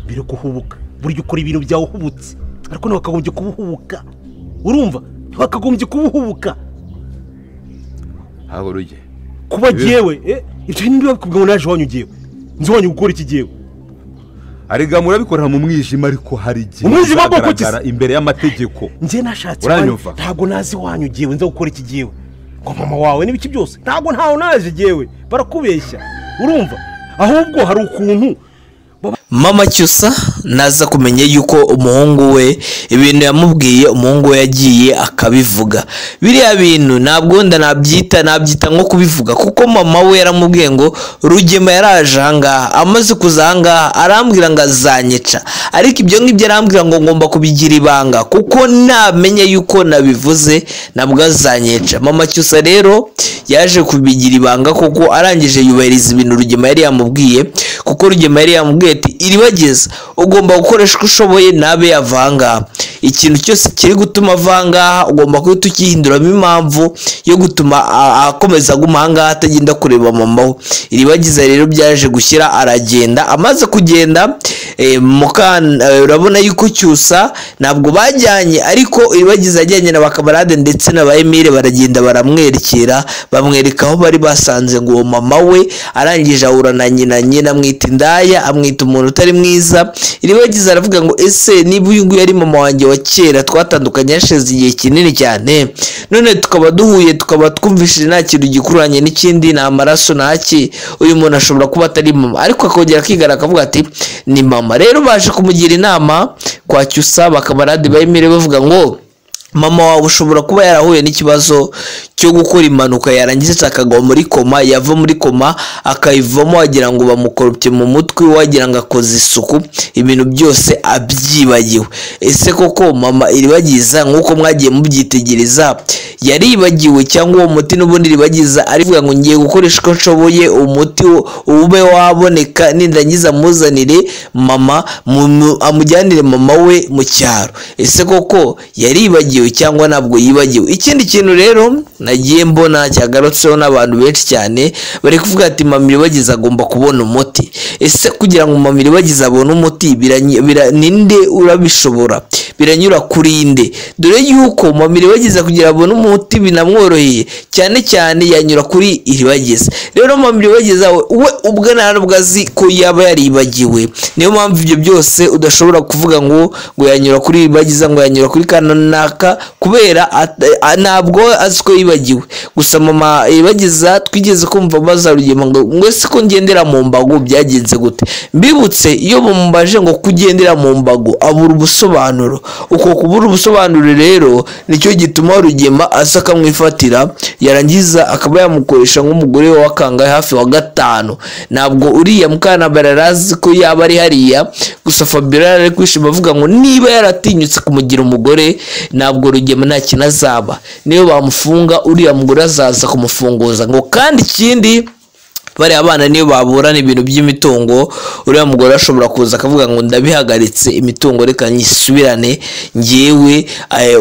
Mbere kuhubuka buryo ukora ibintu byawe uhubutse, ariko ntiwakagombye kubuhubuka. Urumva, ntiwakagombye kubuhubuka. Ntabwo rujye kuba jyewe ibyo niba bikubwira ngo naje iwanyu jyewe nzi iwanyu gukora iki jyewe. Arega murabikorera mu mwijima, ariko hari igihe Umwijima bwoko ki se? bizagaragara imbere y'amategeko. Njye nashatse Uranyumva? iwanyu, ntabwo nazi iwanyu jyewe nza gukora iki jyewe, ngo mama wawe n'ibiki byose ntabwo ntawe naje jyewe, barakubeshya. Urumva, ahubwo hari ukuntu Mama Cyusa naza kumenya yuko umuhungu we ibintu yamubwiye, umuhungu we yagiye akabivuga. Biriya bintu ntabwo wenda nabyita nko kubivuga, kuko mama we yaramubwiye ngo Rugema yaraje ahangaha, amaze kuza ahangaha arambwira ngo azanyica, ariko ibyo ngibyo arambwira ngo ngomba kubigira ibanga kuko namenye yuko nabivuze nabwo azanyica. Mama Cyusa rero yaje kubigira ibanga kuko arangije yubahiriza ibintu Rugema yari yamubwiye, kuko Rugema yari yamubwiye ati Iribageza ugomba gukoresha uko ushoboye nabe yava ahangaha, ikintu cyose kiri gutuma ava ahangaha ugomba guhita ukihinduramo impamvu yo gutuma akomeza aguma ahangaha atagenda kureba mama we. Iribagiza rero byaje gushyira aragenda, amaze kugenda urabona yuko Cyusa ntabwo bajyanye, ariko Iribagiza yajyanye na bakamarade ndetse na ba Emile, baragenda baramwerekera, bamwereka aho bari basanze ngo uwo mama we, arangije ahura na nyina, nyina amwita indaya, amwita umuntu utari mwiza. Iribagiza aravuga ngo ese niba uyu nguyu ari mama wanjye wa kera twatandukanye hashize igihe kinini cyane, none tukaba duhuye tukaba twumvishije nta kintu gikururanye n'ikindi, nta maraso nta ki, uyu muntu ashobora kuba atari mama, ariko akongera akigara akavuga ati ni mama. Rero baje kumugira inama kwa Cyusa, bakamarade ba Emile bavuga ngo mama wawe ushobora kuba yarahuye n'ikibazo cyo gukora impanuka, yarangiza akagwa muri koma, yava muri koma akayivamo wagira ngo bamukoropye mu mutwe, wagira ngo akoze isuku, ibintu byose abyibagiwe. Ese koko mama Iribagiza nk'uko mwagiye mubyitegereza yaribagiwe, cyangwa uwo muti n'ubundi Iribagiza arivuga ngo ngiye gukoresha uko nshoboye umuti ube waboneka, nindangiza muzanire mama, amujyanire mama we mu cyaro. Ese koko yaribagiwe cyangwa ntabwo yibagiwe? Ikindi kintu rero nagiye mbona cyagarutseho n'abantu benshi cyane bari kuvuga ati mama Iribagiza agomba kubona umuti. Ese kugira ngo mama Iribagiza abone umuti ninde urabishobora? Biranyura kuri nde? Dore yuko mama Iribagiza kugira abone umuti binamworoheye cyane cyane yanyura kuri Iribagiza. Rero mama Iribagiza we ubwe nta nubwo azi ko yaba yaribagiwe, niyo mpamvu ibyo byose udashobora kuvuga ngo yanyura kuri Iribagiza, ngo yanyura kuri kanaka, kubera ntabwo azi ko yibagiwe. Gusa mama Iribagiza twigeze kumva baza Rugema ngo ese ko ngendera mu mbago byagenze gute? Mbibutse iyo bamubajije ngo kugendera mu mbago abura ubusobanuro. Uko kubura ubusobanuro rero nicyo gituma Rugema asa akamwifatira, yarangiza akaba yamukoresha nk'umugore we wa kangahe, hafi wa gatanu. Ntabwo uriya Mukantabara yari ko yaba ari hariya, gusa Fabiola yari ari kwishima avuga ngo niba yaratinyutse kumugira umugore ntabwo Rugema nta kintu azaba, niyo bamufunga uriya mugore azaza kumufunguza. Ngo kandi ikindi bariya abana niyo baburana ibintu by'imitungo, uriya mugore ashobora kuza akavuga ngo ndabihagaritse imitungo reka nyisubirane njyewe,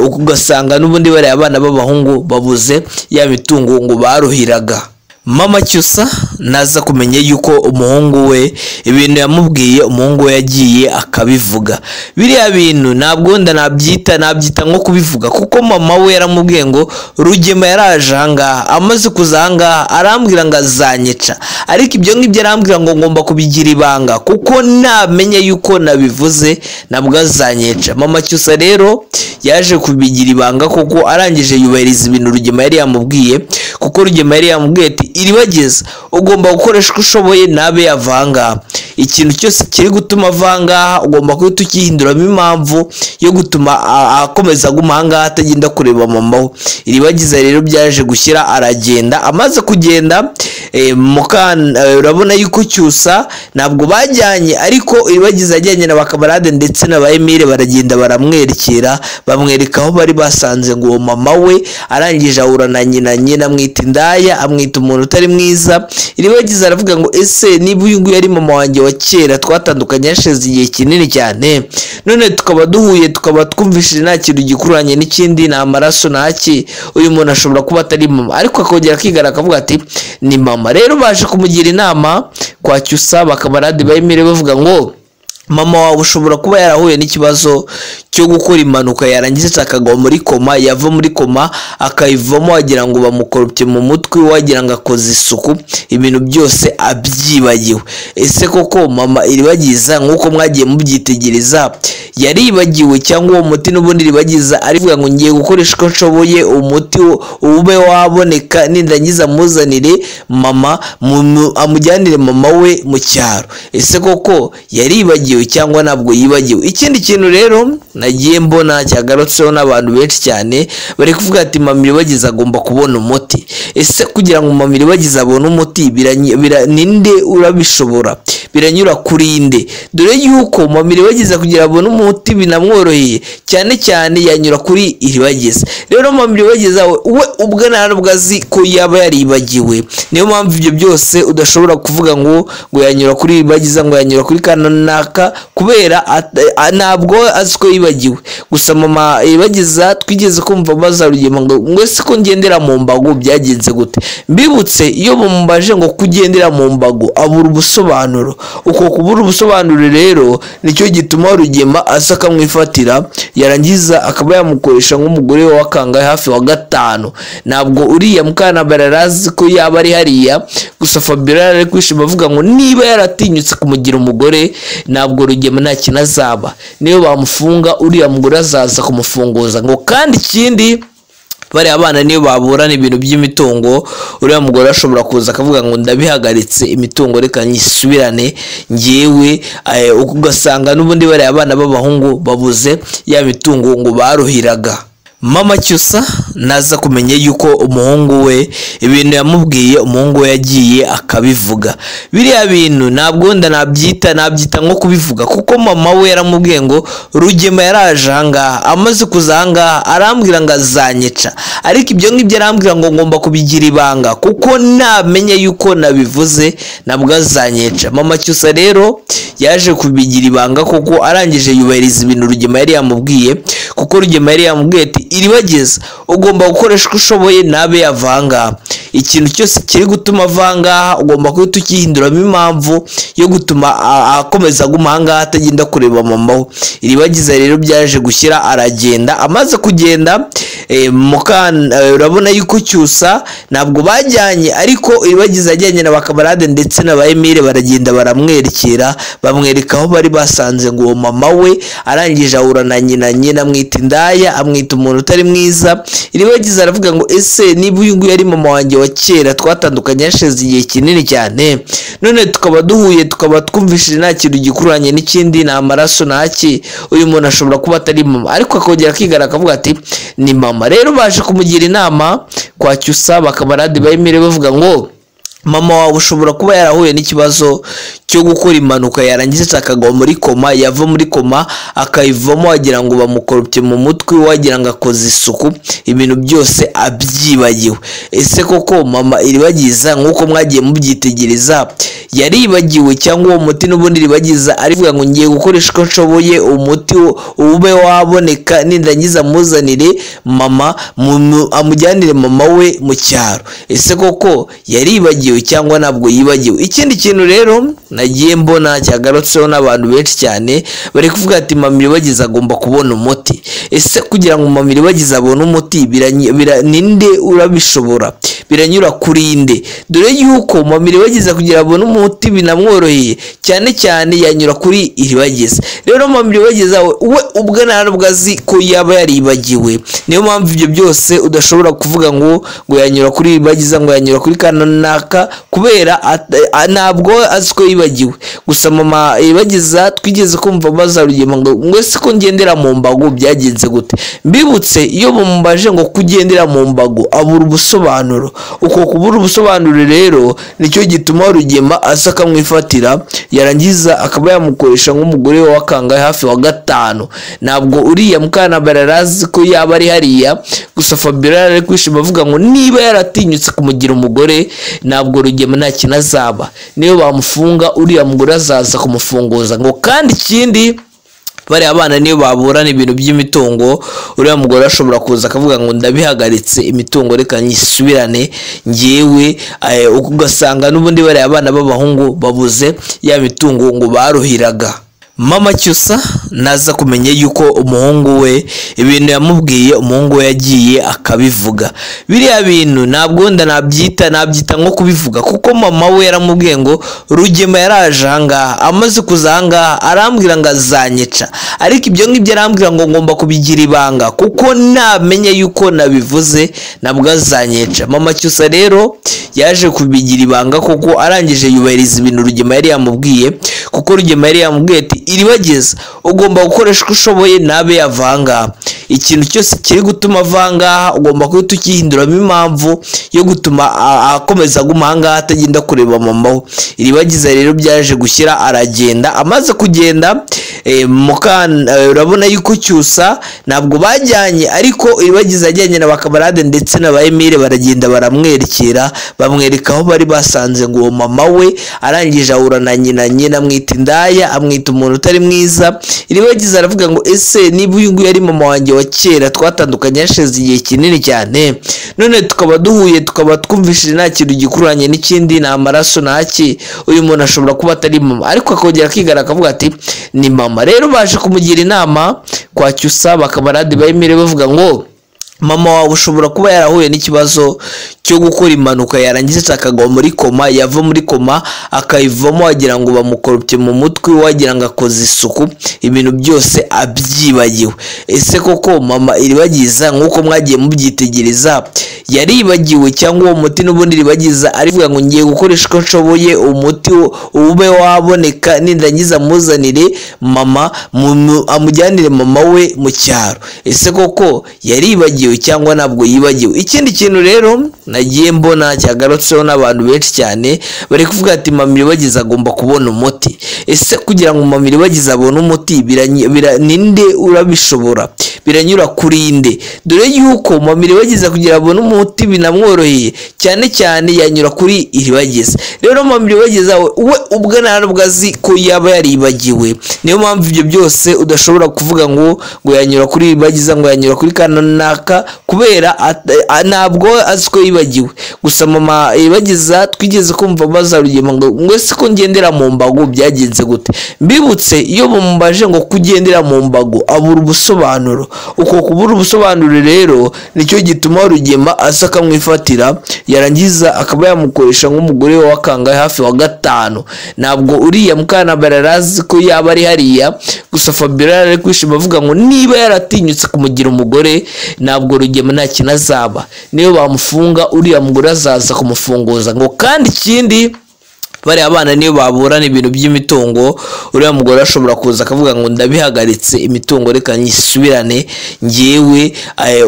ugasanga n'ubundi bariya abana b'abahungu babuze ya mitungo ngo baruhiraga. Mama Cyusa naza kumenya yuko umuhungu we ibintu yamubwiye, umuhungu we yagiye akabivuga. Biriya bintu ntabwo wenda nabyita nko kubivuga, kuko mama we yaramubwiye ngo Rugema yaraje ahangaha, amaze kuza ahangaha arambwira ngo azanyica, ariko ibyo ngibyo arambwira ngo ngomba kubigira ibanga kuko namenye yuko nabivuze nabwo azanyica. Mama Cyusa rero yaje kubigira ibanga kuko arangije yubahiriza ibintu Rugema yari yamubwiye, kuko Rugema yari yamubwiye ati Iribagiza ugomba gukoresha uko ushoboye nabe yava ahangaha, ikintu cyose kiri gutuma ava ahangaha ugomba guhita ukihinduramo impamvu yo gutuma akomeza aguma ahangaha atagenda kureba mama we. Iribagiza rero byaje gushyira aragenda, amaze kugenda urabona yuko Cyusa ntabwo bajyanye, ariko Iribagiza yajyanye na bakamarade ndetse na ba Emile, baragenda baramwerekera, bamwereka aho bari basanze ngo uwo mama we, arangije ahura na nyina, nyina amwita indaya, amwita umuntu utari mwiza. Iribagiza aravuga ngo ese niba uyu nguyu ari mama wanjye wa kera twatandukanye hashize igihe kinini cyane, none tukaba duhuye tukaba twumvishije nta kintu gikururanye n'ikindi, nta maraso nta ki, uyu muntu ashobora kuba atari mama, ariko akongera akigara akavuga ati ni mama. Rero baje kumugira inama kwa Cyusa, bakamarade ba Emile bavuga ngo Mama wawe ushobora kuba yarahuye n'ikibazo cyo gukora impanuka, yarangiza akagwa muri koma, yava muri koma akayivamo wagira ngo bamukoropye mu mutwe, wagira ngo akoze isuku, ibintu byose abyibagiwe. Ese koko mama Iribagiza nk'uko mwagiye mubyitegereza yaribagiwe, cyangwa uwo muti n'ubundi Iribagiza arivuga ngo ngiye gukoresha uko nshoboye umuti ube waboneka, nindangiza muzanire mama, amujyanire mama we mu cyaro. Ese koko yaribagiwe cyangwa ntabwo yibagiwe? Ikindi kintu rero nagiye mbona cyagarutseho n'abantu benshi cyane bari kuvuga ati mama Iribagiza agomba kubona umuti. Ese kugira ngo mama Iribagiza abone umuti ninde urabishobora? Biranyura kuri nde? Dore yuko mama Iribagiza kugira abone umuti binamworoheye cyane cyane yanyura kuri Iribagiza. Rero mama Iribagiza we ubwe ntabwo azi ko yaba yaribagiwe, niyo mpamvu ibyo byose udashobora kuvuga ngo yanyura kuri Iribagiza, ngo yanyura kuri kanaka, kubera ntabwo azi ko yibagiwe. Gusa mama Iribagiza twigeze kumva baza Rugema ngo ese ko ngendera mu mbago byagenze gute? Mbibutse iyo bamubajije ngo kugendera mu mbago abura ubusobanuro. Uko kubura ubusobanuro rero nicyo gituma Rugema aza akamwifatira, yarangiza akaba yamukoresha nk'umugore wa kangahe hafi wa 5. Ntabwo uriya Mukantabara arazi ko yaba ari hariya, gusa Fabiola ari kwishima avuga ngo niba yaratinyutse kumugira umugore ntabwo Rugema nta kintu azaba, niyo bamufunga uriya mugore azaza kumufunguza. Ngo kandi ikindi bariya abana niyo baburana ibintu by'imitungo, uriya mugore ashobora kuza akavuga ngo ndabihagaritse imitungo reka nyisubirane ngewe, ugasanga n'ubundi bariya abana b'abahungu babuze ya mitungo ngo baruhiraga. Mama Cyusa naza kumenya yuko umuhungu we ibintu yamubwiye umuhungu we yagiye akabivuga. Biriya bintu ntabwo nabyita nko kubivuga, kuko mama we yaramubwiye ngo Rugema yaraje ahangaha, amaze kuza ahangaha arambwira ngo azanyica, ariko ibyo ngibyo arambwira ngo ngomba kubigira ibanga kuko namenye yuko nabivuze nabwo azanyica. Mama Cyusa rero yaje kubigira ibanga kuko arangije yubahiriza ibintu Rugema yari yamubwiye, kuko Rugema yari yamubwiye ati Iribagiza ugomba gukoresha uko ushoboye nabe yavanga, ikintu cyose kiri gutuma avangaha ugomba kuhita ukihinduramo impamvu yo gutuma akomeza aguma ahangaha atagenda kureba mama we. Iribagiza rero byaje gushyira aragenda, amaze kugenda urabona yuko Cyusa ntabwo bajyanye, ariko Iribagiza yajyanye na bakamarade ndetse na ba Emile, baragenda baramwerekera, bamwereka aho bari basanze ngo uwo mama we, arangije ahura na nyina, nyina amwita indaya, amwita umuntu utari mwiza. Iribagiza aravuga ngo ese niba uyu nguyu ari mama wanjye wa kera twatandukanye hashize igihe kinini cyane, none tukaba duhuye tukaba twumvishije nta kintu gikuranye n'ikindi, nta maraso ntaki, uyu muntu ashobora kuba atari mama. Ariko akongera akigara akavuga ati ni mama. Rero baje kumugira inama kwa Cyusa bakamarade ba Emile bavuga ngo mama wawe ushobora kuba yarahuye n'ikibazo cyo gukora impanuka, yarangiza akagwa muri koma, yava muri koma akayivamo wagira ngo bamukoropye mu mutwe, wagira ngo akoze isuku, ibintu byose abyibagiwe. Ese koko mama Iribagiza nk'uko mwagiye mubyitegereza yaribagiwe, cyangwa uwo muti n'ubundi Iribagiza arivuga ngo ngiye gukoresha uko nshoboye umuti ube waboneka, nindangiza muzanire mama, amujyanire mama we mu cyaro. Ese koko yaribagiwe cyangwa ntabwo yibagiwe? Ikindi kintu rero nagiye mbona cyagarutseho n'abantu benshi cyane bari kuvuga ati mama Iribagiza agomba kubona umuti. Ese kugira ngo mama Iribagiza abone umuti ninde urabishobora? Biranyura kuri nde? Dore yuko mama Iribagiza kugira abone umuti binamworoheye cyane cyane yanyura kuri Iribagiza. Rero mama Iribagiza we ubwe ntabwo azi ko yaba yaribagiwe, niyo mpamvu ibyo byose udashobora kuvuga ngo yanyura kuri Iribagiza, ngo yanyura kuri kanaka, kubera ntabwo azi ko yibagiwe. Gusa mama Iribagiza twigeze kumva baza Rugema ngo ese ko ngendera mu mbago byagenze gute? Mbibutse iyo bamubajije ngo kugendera mu mbago abura ubusobanuro. Uko kubura ubusobanuro rero nicyo gituma Rugema aza akamwifatira, yarangiza akaba yamukoresha nk'umugore wa kangahe hafi wa 5. Ntabwo uriya Mukantabara arazi ko yaba ari hariya, gusa Fabiola ari kwishima avuga ngo niba yaratinyutse kumugira umugore ntabwo Rugema nta kintu azaba, niyo bamufunga uriya mugore azaza kumufunguza. Ngo kandi ikindi bariya abana niyo baburana ibintu by'imitungo, uriya mugore ashobora kuza akavuga ngo ndabihagaritse imitungo reka nyisubirane ngewe, ugasanga n'ubundi bariya abana b'abahungu babuze ya mitungo ngo baruhiraga. Mama Cyusa naza kumenya yuko umuhungu we ibintu yamubwiye, umuhungu we yagiye akabivuga. Biriya bintu ntabwo nabyita nko kubivuga, kuko mama we yaramubwiye ngo Rugema yaraje ahangaha, amaze kuza ahangaha arambwira ngo azanyica, ariko ibyo ngibyo arambwira ngo ngomba kubigira ibanga kuko namenye yuko nabivuze nabwo azanyica. Mama Cyusa rero yaje kubigira ibanga kuko arangije yubahiriza ibintu Rugema yari yamubwiye, kuko Rugema yari yamubwiye ati Iribagiza ugomba gukoresha uko ushoboye nabe yavanga ikintu cyose kiri gutuma avanga, ugomba guhita ukihinduramo impamvu yo gutuma akomeza aguma ahangaha atagenda kureba mama we. Iribagiza rero byaje gushyira aragenda, amaze kugenda urabona yuko Cyusa ntabwo bajyanye, ariko Iribagiza yajyanye na bakamarade ndetse na ba Emile, baragenda baramwerekera, bamwereka aho bari basanze ngo uwo mama we. Arangije ahura na nyina, nyina amwita indaya, amwita umuntu utari mwiza. Iribagiza aravuga ngo ese niba uyu nguyu ari mama wanjye wa kera twatandukanye hashize igihe kinini cyane, none tukaba duhuye tukaba twumvishije nta kintu gikuranye n'ikindi, nta maraso ntaki, uyu muntu ashobora kuba atari mama, ariko akongera akigara akavuga ati ni mama. Rero baje kumugira inama kwa Cyusa, bakamarade ba Emile bavuga ngo mama wawe ushobora kuba yarahuye n'ikibazo cyo gukora impanuka, yarangiza akagwa muri koma, yava muri koma akayivamo wagira ngo bamukoropye mu mutwe, wagira ngo akoze isuku, ibintu byose abyibagiwe. Ese koko mama Iribagiza nk'uko mwagiye mubyitegereza yaribagiwe, cyangwa uwo muti n'ubundi Iribagiza arivuga ngo ngiye gukoresha uko nshoboye umuti ube waboneka, nindangiza muzanire mama, amujyanire mama we mu cyaro. Ese koko yaribagiwe cyangwa ntabwo yibagiwe? Ikindi kintu rero nagiye mbona cyagarutseho n'abantu benshi cyane bari kuvuga ati mama Iribagiza agomba kubona umuti. Ese kugira ngo mama Iribagiza abone umuti ninde urabishobora? Biranyura kuri nde? Dore yuko mama Iribagiza kugira abone umuti binamworoheye cyane cyane yanyura kuri Iribagiza. Rero mama Iribagiza we ubwe ntabwo azi ko yaba yaribagiwe, niyo mpamvu ibyo byose udashobora kuvuga ngo yanyura kuri Iribagiza, ngo yanyura kuri kanaka, kubera ntabwo azi ko yibagiwe. Gusa mama Iribagiza twigeze kumva baza Rugema ngo ese ko ngendera mu mbago byagenze gute? Mbibutse iyo bamumbaje ngo kugendera mu mbago abura ubusobanuro. Uko kubura ubusobanuro rero nicyo gituma Rugema aza akamwifatira, yarangiza akaba yamukoresha nk'umugore we wakangaye hafi wa gatanu. Ntabwo uriya Mukantabara arazi ko yaba ari hariya, gusa Fabiola ari kwishima avuga ngo niba yaratinyutse kumugira umugore ntabwo Rugema nta kintu azaba, niyo bamufunga uriya mugore azaza kumufunguza. Ngo kandi ikindi bari abana niyo baburana ibintu by'imitungo, uriya mugore ashobora kuza akavuga ngo ndabihagaritse imitungo reka nyisubirane ngewe,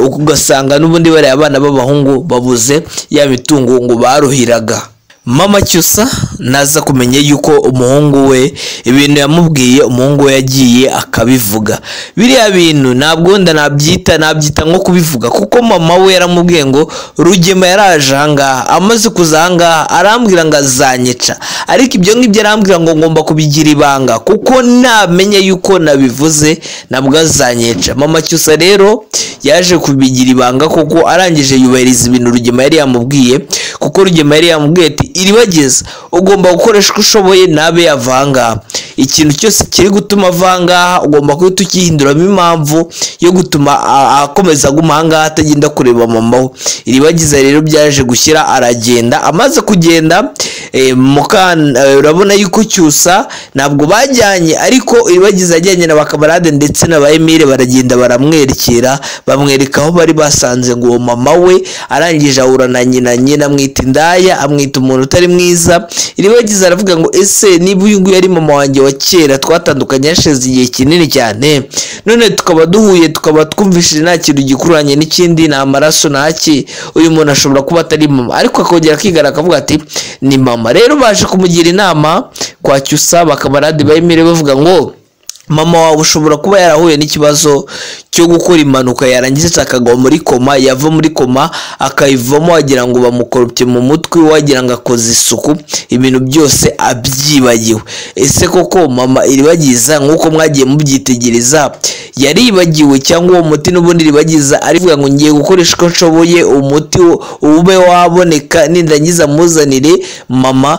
ugasanga n'ubundi bari abana b'abahungu babuze ya mitungo ngo baruhiraga. Mama Cyusa naza kumenya yuko umuhungu we ibintu yamubwiye, umuhungu we yagiye akabivuga. Biriya bintu ntabwo nabyita nko kubivuga, kuko mama we yaramubwiye ngo Rugema yaraje ahangaha, amaze kuza ahangaha arambwira ngo azanyica, ariko ibyo ngibyo arambwira ngo ngomba kubigira ibanga kuko namenye yuko nabivuze nabwo azanyica. Mama Cyusa rero yaje kubigira ibanga kuko arangije yubahiriza ibintu Rugema yari yamubwiye, kuko Rugema yari yamubwiye ati Iribagiza ugomba gukoresha uko ushoboye nabe yavanga ikintu cyose kiri gutuma avanga, ugomba guhita ukihinduramo impamvu yo gutuma akomeza aguma ahangaha atagenda kureba mama we. Iribagiza rero byaje gushyira aragenda, amaze kugenda urabona yuko Cyusa ntabwo bajyanye, ariko Iribagiza yajyanye na bakamarade ndetse na ba Emile, baragenda baramwerekera, bamwereka aho bari basanze ngo uwo mama we. Arangije ahura na nyina, nyina amwita indaya, amwita umuntu utari mwiza. Iribagiza aravuga ngo ese niba uyu nguyu ari mama wanjye wa kera twatandukanye hashize igihe kinini cyane, none tukaba duhuye tukaba twumvishije nta kintu gikuranye n'ikindi, nta maraso ntaki, uyu muntu ashobora kuba atari mama, ariko akongera akigara akavuga ati ni mama. Rero baje kumugira inama kwa Cyusa, bakamarade ba Emile bavuga ngo mama wawe ushobora kuba yarahuye n'ikibazo cyo gukora impanuka, yarangiza akagwa muri koma, yava muri koma akayivamo wagira ngo bamukoropye mu mutwe, wagira ngo akoze isuku, ibintu byose abyibagiwe. Ese koko mama Iribagiza nk'uko mwagiye mubyitegereza Yaribagiwe cyangwa uwo muti n'ubundi Iribagiza arivuga ngo ngiye gukoresha uko nshoboye umuti ube waboneka, nindangiza muzanire mama,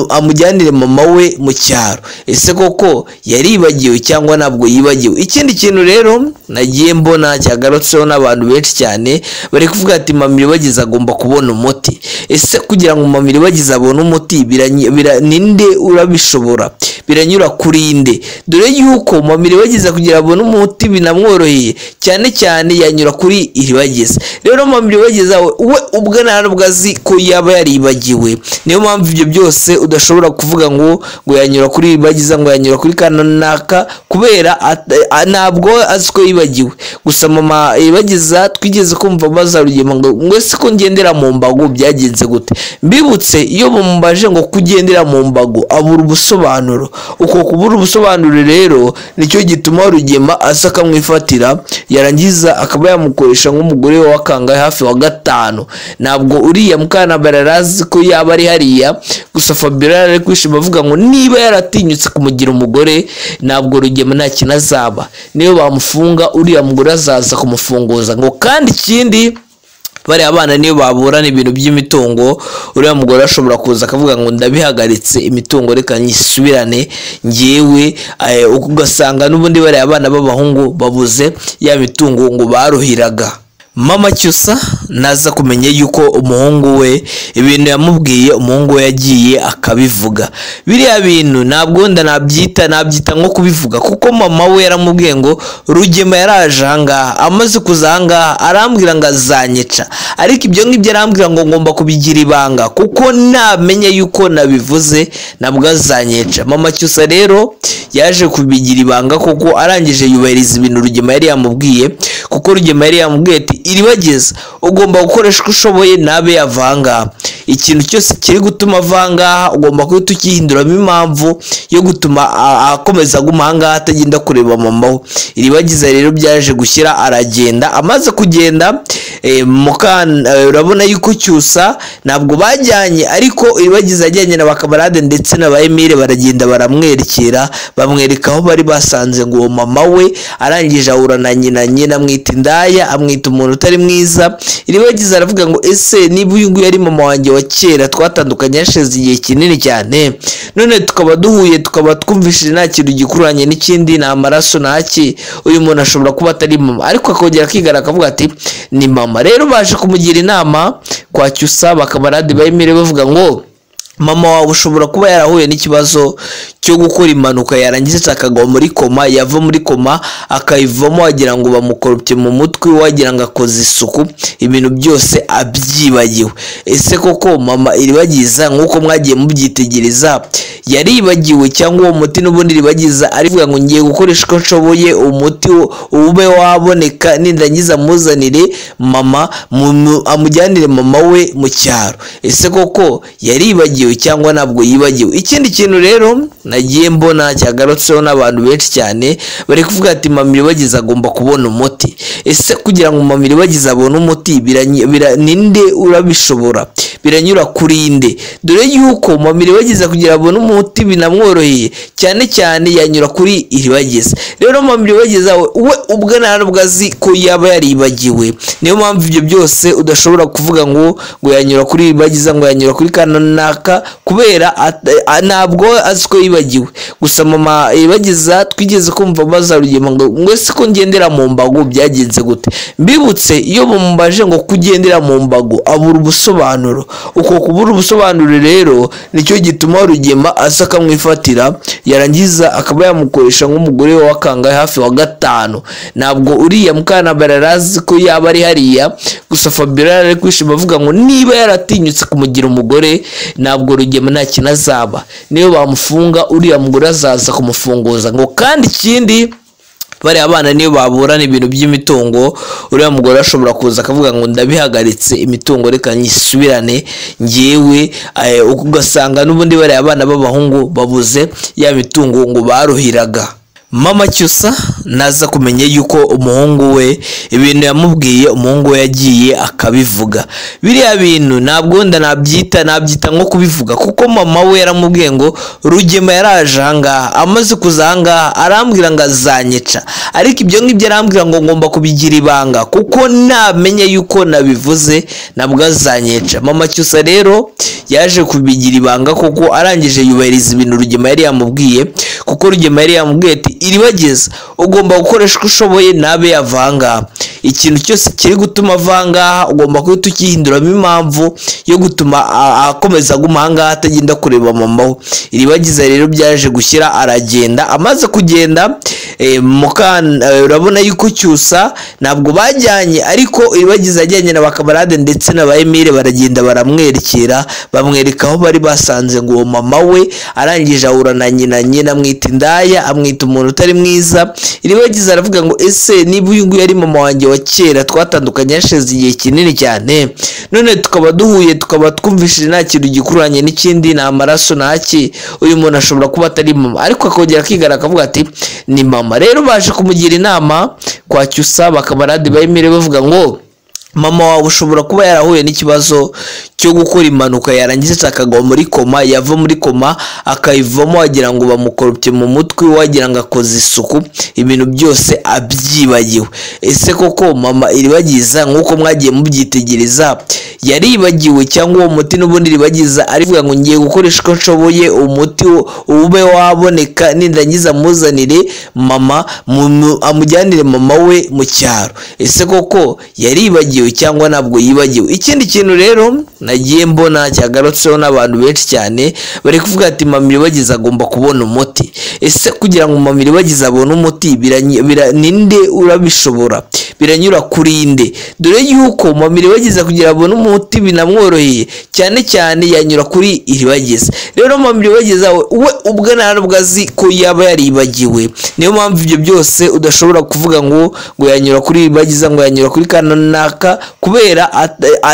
amujyanire mama we mu cyaro. Ese koko yaribagiwe cyangwa ntabwo yibagiwe? Ikindi kintu rero nagiye mbona cyagarutseho n'abantu benshi cyane bari kuvuga ati mama Iribagiza agomba kubona umuti. Ese kugira ngo mama Iribagiza abone umuti ninde urabishobora? Biranyura kuri nde? Dore yuko mama Iribagiza kugira abone umuti binamworoheye cyane cyane yanyura kuri Iribagiza. Rero mama Iribagiza we ubwe ntabwo azi ko yaba yaribagiwe, niyo mpamvu ibyo byose udashobora kuvuga ngo yanyura kuri Iribagiza, ngo yanyura kuri kanaka, kubera ntabwo azi ko yibagiwe. Gusa mama Iribagiza twigeze kumva baza Rugema ngo ese ko ngendera mu mbago byagenze gute? Mbibutse iyo bamubajije ngo kugendera mu mbago abura ubusobanuro. Uko kubura ubusobanuro rero nicyo gituma Rugema aza akamwifatira, yarangiza akaba yamukoresha nk'umugore we wa kangahe, hafi wa 5. Ntabwo uriya Mukantabara yari ko yaba ari hariya. Gusa Fabiola ari kwishima avuga ngo niba yaratinyutse kumugira umugore ntabwo Rugema nta kintu azaba, niyo bamufunga uriya mugore azaza kumufunguza. Ngo kandi ikindi bariya abana niyo baburana ibintu by'imitungo, uriya mugore ashobora kuza akavuga ngo ndabihagaritse imitungo reka nyisubirane ngewe, ugasanga n'ubundi bariya abana b'abahungu babuze ya mitungo ngo baruhiraga. Mama Cyusa naza kumenya yuko umuhungu we ibintu yamubwiye umuhungu we yagiye akabivuga. Biriya bintu ntabwo nabyita nko kubivuga, kuko mama we yaramubwiye ngo Rugema yaraje ahangaha, amaze kuza ahangaha arambwira ngo azanyica, ariko ibyo ngibyo arambwira ngo ngomba kubigira ibanga kuko namenye yuko nabivuze nabwo azanyica. Mama Cyusa rero yaje kubigira ibanga kuko arangije yubahiriza ibintu Rugema yari yamubwiye, kuko Rugema yari yamubwiye ati Iribagiza ugomba gukoresha uko ushoboye nabe yavanga, ikintu cyose kiri gutuma avanga ugomba guhita ukihinduramo impamvu yo gutuma akomeza aguma ahangaha atagenda kureba mama we. Iribagiza rero byaje gushyira aragenda, amaze kugenda urabona yuko Cyusa ntabwo bajyanye, ariko Iribagiza ajyanye na bakamarade ndetse na ba Emile baragenda baramwerekera, bamwereka aho bari basanze ngo uwo mama we. Arangije ahura na nyina, nyina amwita indaya, amwita umuntu utari mwiza. Iribagiza aravuga ngo ese niba uyu nguyu ari mama wanjye wa kera twatandukanye hashize igihe kinini cyane, none tukaba duhuye tukaba twumvishije nta kintu gikuranye n'ikindi, nta maraso ntaki, uyu muntu ashobora kuba atari mama. Ariko akongera akigara akavuga ati ni mama. Rero baje kumugira inama kwa Cyusa bakamarade ba Emile bavuga ngo mama wawe ushobora kuba yarahuye n'ikibazo cyo gukora impanuka, yarangiza akagwa muri koma, yava muri koma akayivamo wagira ngo bamukoropye mu mutwe, wagira ngo akoze isuku, ibintu byose abyibagiwe. Ese koko mama Iribagiza nk'uko mwagiye mubyitegereza yaribagiwe cyangwa uwo muti n'ubundi Iribagiza arivuga ngo ngiye gukoresha uko nshoboye umuti ube waboneka, nindangiza muzanire mama, amujyanire mama we mu cyaro. Ese koko yaribagiwe cyangwa ntabwo yibagiwe? Ikindi kintu rero nagiye mbona cyagarutseho n'abantu benshi cyane bari kuvuga ati mama Iribagiza agomba kubona umuti. Ese kugira ngo mama Iribagiza abone umuti ninde urabishobora? Biranyura kuri nde? Dore yuko mama Iribagiza kugira abone umuti binamworoheye cyane cyane yanyura kuri Iribagiza. Rero mama Iribagiza we ubwe ntabwo azi ko yaba yaribagiwe, niyo mpamvu ibyo byose udashobora kuvuga ngo yanyura kuri Iribagiza, ngo yanyura kuri kanaka, kubera ntabwo azi ko yibagiwe. Gusa mama Iribagiza twigeze kumva baza Rugema ngo ese ko ngendera mu mbago byagenze gute? Mbibutse iyo bamubajije ngo kugendera mu mbago abura ubusobanuro. Uko kubura ubusobanuro rero nicyo gituma Rugema aza akamwifatira, yarangiza akaba yamukoresha nk'umugore we wa kangahe, hafi wa 5. Ntabwo uriya Mukantabara yari ko yaba ari hariya. Gusa Fabiola ari kwishima avuga ngo niba yaratinyutse kumugira umugore ntabwo Rugema nta kintu azaba, niyo bamufunga uriya mugore azaza kumufunguza. Ngo kandi ikindi bariya abana niyo baburana ibintu by'imitungo, uriya mugore ashobora kuza akavuga ngo ndabihagaritse imitungo reka nyisubirane ngewe, ugasanga n'ubundi bariya abana b'abahungu babuze ya mitungo ngo baruhiraga. Mama Cyusa naza kumenya yuko umuhungu we ibintu yamubwiye, umuhungu we yagiye akabivuga. Biriya bintu ntabwo nabyita nko kubivuga, kuko mama we yaramubwiye ngo Rugema yaraje ahangaha, amaze kuza ahangaha arambwira ngo azanyica, ariko ibyo ngibyo arambwira ngo ngomba kubigira ibanga kuko namenye yuko nabivuze nabwo azanyica. Mama Cyusa rero yaje kubigira ibanga kuko arangije yubahiriza ibintu Rugema yari yamubwiye, kuko Rugema yari yamubwiye ati Iribageza ugomba gukoresha uko ushoboye nabe yavanga ikintu cyose kiri gutuma avangaha, ugomba kuhita ukihinduramo impamvu yo gutuma akomeza aguma ahangaha atagenda kureba mama we. Iribagiza rero byaje gushyira aragenda, amaze kugenda urabona yuko Cyusa ntabwo bajyanye, ariko Iribagiza yajyanye na bakamarade ndetse na ba Emile, baragenda baramwerekera, bamwereka aho bari basanze ngo uwo mama we. Arangije ahura na nyina, nyina amwita indaya, amwita umuntu utari mwiza. Iribagiza aravuga ngo ese niba uyu nguyu ari mama wanjye wa kera twatandukanye hashize igihe kinini cyane, none tukaba duhuye tukaba twumvishije nta kintu gikuranye n'ikindi, nta maraso ntaki, uyu muntu ashobora kuba atari mama, ariko akongera akigara akavuga ati ni mama. Rero baje kumugira inama kwa Cyusa, bakamarade ba Emile bavuga ngo mama wawe ushobora kuba yarahuye n'ikibazo cyo gukora impanuka, yarangiza akagwa muri koma, yava muri koma akayivamo wagira ngo bamukoropye mu mutwe, wagira ngo akoze isuku, ibintu byose abyibagiwe. Ese koko mama Iribagiza nk'uko mwagiye mubyitegereza yaribagiwe, cyangwa uwo muti n'ubundi Iribagiza arivuga ngo ngiye gukoresha uko nshoboye umuti ube waboneka, nindangiza muzanire mama, amujyanire mama we mu cyaro. Ese koko yaribagiwe cyangwa ntabwo yibagiwe? Ikindi kintu rero nagiye mbona cyagarutseho n'abantu benshi cyane bari kuvuga ati mama Iribagiza agomba kubona umuti. Ese kugira ngo mama Iribagiza abone umuti ninde urabishobora? Biranyura kuri nde? Dore yuko mama Iribagiza kugira abone umuti binamworoheye cyane cyane yanyura kuri Iribagiza. Rero mama Iribagiza we ubwe ntabwo azi ko yaba yaribagiwe, niyo mpamvu ibyo byose udashobora kuvuga ngo yanyura kuri Iribagiza, ngo yanyura kuri kanaka, kubera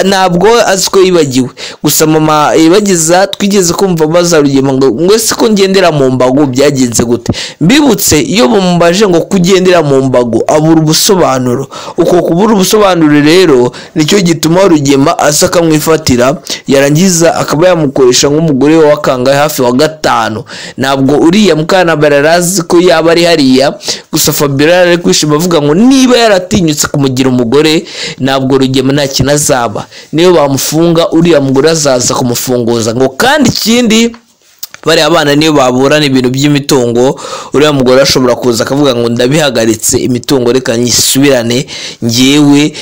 ntabwo azi ko yibagiwe. Gusa mama Iribagiza twigeze kumva baza Rugema ngo ese ko ngendera mu mbago byagenze gute? Mbibutse iyo bamubajije ngo kugendera mu mbago abura ubusobanuro. Uko kubura ubusobanuro rero nicyo gituma Rugema aza akamwifatira, yarangiza akaba yamukoresha nk'umugore wa kangahe hafi wa gatanu. Ntabwo uriya Mukantabara arazi ko yaba ari hariya, gusa Fabiola ari kwishima avuga ngo niba yaratinyutse kumugira umugore ntabwo Rugema nta kintu azaba, niyo bamufunga uriya mugore azaza kumufunguza. Ngo kandi ikindi bariya abana niyo baburana ibintu by'imitungo, uriya mugore ashobora kuza akavuga ngo ndabihagaritse imitungo reka nyisubirane ngewe,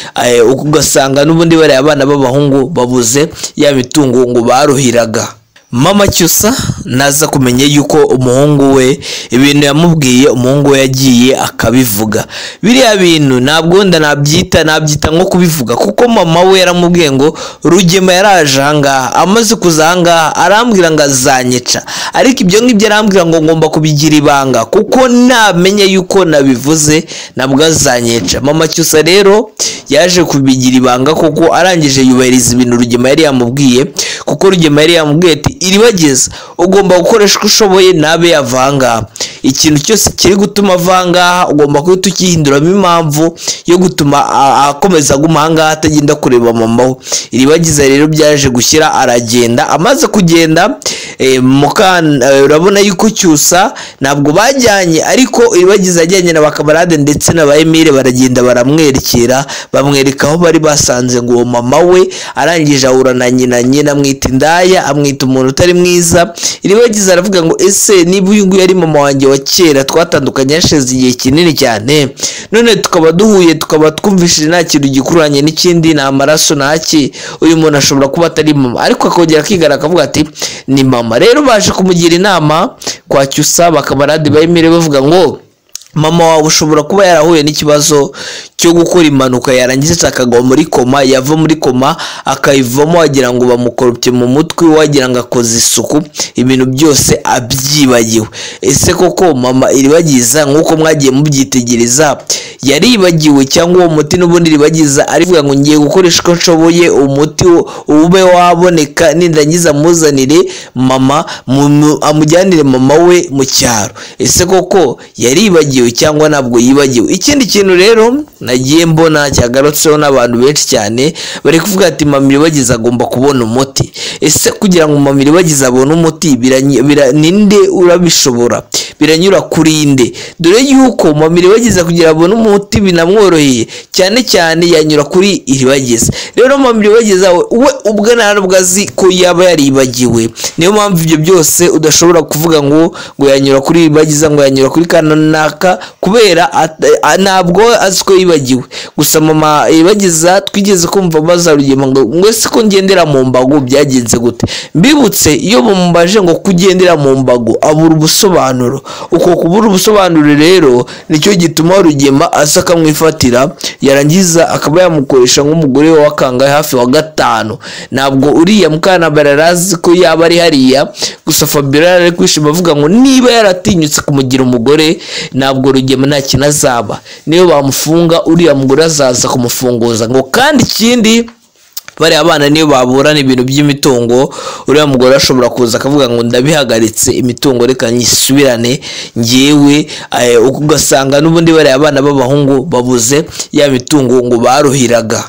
ugasanga n'ubundi bariya abana b'abahungu babuze ya mitungo ngo baruhiraga. Mama Cyusa naza kumenya yuko umuhungu we ibintu yamubwiye, umuhungu we yagiye akabivuga. Biriya bintu ntabwo nabyita nko kubivuga, kuko mama we yaramubwiye ngo Rugema yaraje ahangaha, amaze kuza ahangaha arambwira ngo azanyica, ariko ibyo ngibyo arambwira ngo ngomba kubigira ibanga kuko namenye yuko nabivuze nabwo azanyica. Mama Cyusa rero yaje kubigira ibanga kuko arangije yubahiriza ibintu Rugema yari yamubwiye, kuko Rugema yari yamubwiye ati Iribagiza ugomba gukoresha uko ushoboye nabe yavanga ikintu cyose kiri gutuma avangaha, ugomba kuhita ukihinduramo impamvu yo gutuma akomeza aguma ahangaha atagenda kureba mama we. Iribagiza rero byaje gushyira aragenda, amaze kugenda urabona yuko Cyusa ntabwo bajyanye, ariko Iribagiza yajyanye na bakamarade ndetse na ba Emile, baragenda baramwerekera, bamwereka aho bari basanze ngo uwo mama we. Arangije ahura na nyina, nyina amwita indaya, amwita umuntu utari mwiza. Iribagiza aravuga ngo ese niba uyu nguyu ari mama wanjye wa kera twatandukanye hashize igihe kinini cyane, none tukaba duhuye tukaba twumvishije nta kintu gikuranye n'ikindi, nta maraso ntaki, uyu muntu ashobora kuba atari mama, ariko akongera akigara akavuga ati ni mama. Rero baje kumugira inama kwa Cyusa, bakamarade ba Emile bavuga ngo mama wawe ushobora kuba yarahuye n'ikibazo cyo gukora impanuka, yarangiza akagwa muri koma, yava muri koma akayivamo wagira ngo bamukoropye mu mutwe, wagira ngo akoze isuku, ibintu byose abyibagiwe. Ese koko mama Iribagiza nk'uko mwagiye mubyitegereza Yaribagiwe cyangwa uwo muti n'ubundi Iribagiza arivuga ngo ngiye gukoresha uko nshoboye umuti ube waboneka, nindangiza muzanire mama, amujyanire mama we mu cyaro. Ese koko yaribagiwe cyangwa ntabwo yibagiwe? Ikindi kintu rero nagiye mbona cyagarutseho n'abantu benshi cyane bari kuvuga ati mama Iribagiza agomba kubona umuti. Ese kugira ngo mama Iribagiza abone umuti ninde urabishobora? Biranyura kuri nde? Dore yuko mama Iribagiza kugira abone umuti binamworoheye cyane cyane yanyura kuri Iribagiza. Rero mama Iribagiza we ubwe ntabwo azi ko yaba yaribagiwe, niyo mpamvu ibyo byose udashobora kuvuga ngo yanyura kuri Iribagiza, ngo yanyura kuri kanaka, kubera ntabwo azi ko yibagiwe. Gusa mama Iribagiza twigeze kumva baza Rugema ngo ese ko ngendera mu mbago byagenze gute? Mbibutse iyo bamubajije ngo kugendera mu mbago abura ubusobanuro. Uko kubura ubusobanuro rero nicyo gituma Rugema aza akamwifatira, yarangiza akaba yamukoresha nk'umugore we wa kangahe, hafi wa gatanu. Ntabwo uriya Mukantabara arazi ko yaba ari hariya. Gusa Fabiola ari kwishima avuga ngo niba yaratinyutse kumugira umugore, ntabwo Rugema nta kintu azaba, niyo bamufunga uriya mugore azaza kumufunguza. Ngo kandi ikindi bariya abana niyo baburana ibintu by'imitungo, uriya mugore ashobora kuza akavuga ngo ndabihagaritse imitungo reka nyisubirane ngewe, ugasanga n'ubundi bariya abana b'abahungu babuze ya mitungo ngo baruhiraga.